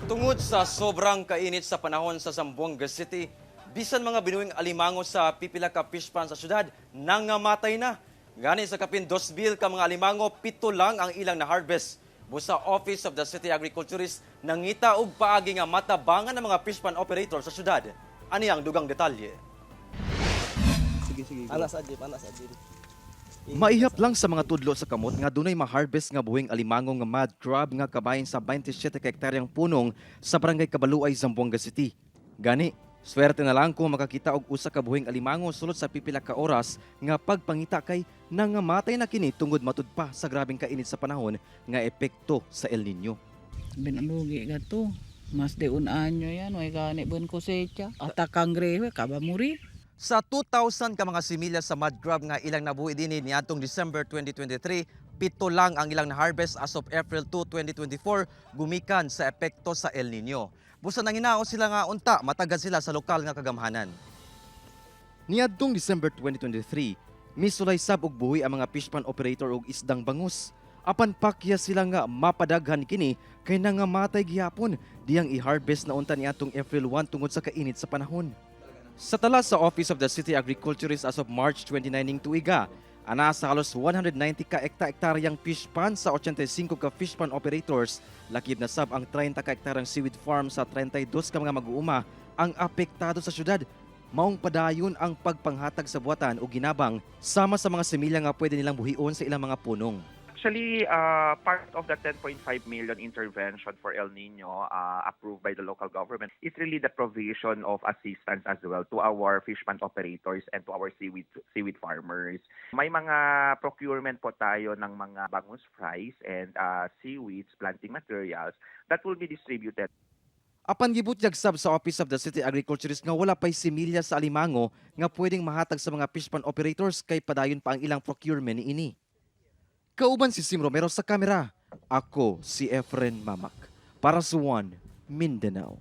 Tungod sa sobrang kainit sa panahon sa Zamboanga City, bisan mga binuhing alimango sa pipila ka fish pond sa syudad, nangamatay na. Gani sa kapin 2,000 ka mga alimango, 7 lang ang ilang na-harvest. Busa Office of the City Agriculturist nangita og paagi nga matabangan ng mga fish pond operator sa syudad. Ani ang dugang detalye. Sige, sige. Anas adib, anas adib. Maihap lang sa mga tudlo sa kamot nga dunay ma-harvest nga buhing alimango nga mud crab nga kabahin sa 27 ka hektaryang punong sa Barangay Cabaluay, Zamboanga City. Gani, swerte na lang kung makakita og usa ka buhing alimango sulod sa pipila ka oras nga pagpangita kay nangamatay na kini tungod matud pa sa grabeng kainit sa panahon nga epekto sa El Nino. Binalugi ka to. Mas de un año yan, way gani buen cosecha. Ata kangreho, kabamuri. Sa 2,000 ka mga similya sa mud crab nga ilang nabuhi dinhi niadtong December 2023, 7 lang ang ilang na-harvest as of April 2, 2024 gumikan sa epekto sa El Nino. Busa nanginao sila nga unta matagad sila sa lokal nga kagamhanan. Niadtong December 2023, misulay sab og buhi ang mga fish pond operator og isdang bangus. Apan pakya sila nga mapadaghan kini kay nangamatay gihapon diyang i-harvest na unta niadtong April 1 tungod sa kainit sa panahon. Sa tala sa Office of the City Agriculturist as of March 29 ning tuiga, ana sa halos 190 ka ekta-ektaryang fish pond sa 85 ka fish pond operators, lakib na sab ang 30 ka ektaryang seaweed farm sa 32 ka mga mag-uuma ang apektado sa syudad. Maong padayon ang pagpanghatag sa buwatan o ginabang sama sa mga semilya nga pwede nilang buhion sa ilang mga punong. Actually, part of the 10.5 million intervention for El Nino approved by the local government is really the provision of assistance as well to our fish pond operators and to our seaweed farmers. May mga procurement po tayo ng mga bangus fries and seaweeds planting materials that will be distributed. Apan gibutyag sab sa Office of the City Agriculturist nga wala pay similya sa alimango nga pwedeng mahatag sa mga fish pond operators kay padayon pa ang ilang procurement niini. Kauban si Sim Romero sa kamera. Ako si Efren Mamak para sa One Mindanao.